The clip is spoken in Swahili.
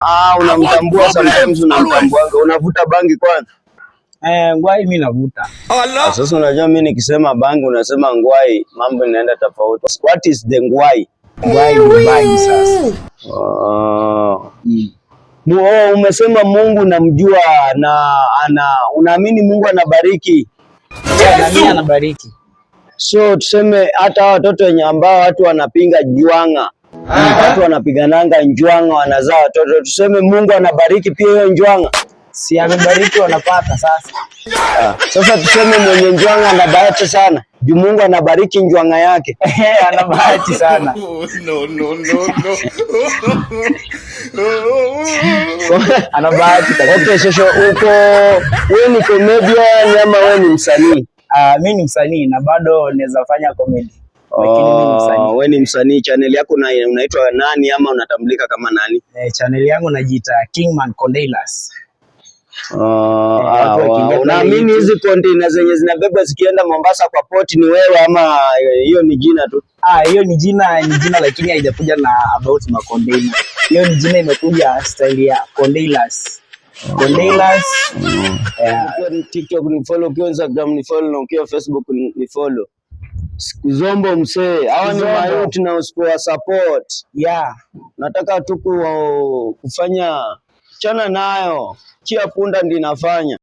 Ah, unamtambua sometimes, unamtambuanga. Unavuta bangi kwanza? Eh, ngwai mimi navuta. Ah, sasa unajua mimi nikisema bangi unasema ngwai, mambo inaenda tofauti. What is the ngwai? Ngwai ni bangi sasa. Ah. Oh, umesema Mungu namjua na ana unaamini Mungu anabariki. Yeah, na mimi anabariki. So tuseme hata watoto wenye ambao watu wanapinga njwanga, watu wanapigananga njwanga, wanazaa watoto, tuseme Mungu anabariki pia hiyo njwanga. Si amebariki wanapata sasa. Ah, sasa tuseme mwenye njwanga ana bahati sana juu Mungu anabariki njwanga yake. Ana bahati sana. No, no, no, no. Ana bahati kabisa. Okay, sasa uko wewe ni comedian ama wewe ni msanii? Ah, mimi ni msanii na bado naweza fanya comedy. Lakini mimi ni msanii. Oh, wewe ni msanii. Channel yako unaitwa nani ama unatambulika kama nani? Eh, channel yangu najiita Kingman Containers. Oh, watu ah, wakiingia pale unaamini YouTube. hizi container zenye zinabeba zikienda Mombasa kwa port ni wewe ama hiyo ni jina tu? Ah, hiyo ni jina lakini haijakuja na about ma container. Hiyo ni jina imekuja style ya Containers. Containers. Yeah. Ukiwa ni TikTok ni follow, ukiwa Instagram ni follow na ukiwa Facebook ni follow. Siku zombo msee, hawa ni Zombo. mayouth na usipowa support. Nataka tu kufanya chana nayo, chia punda ndi nafanya.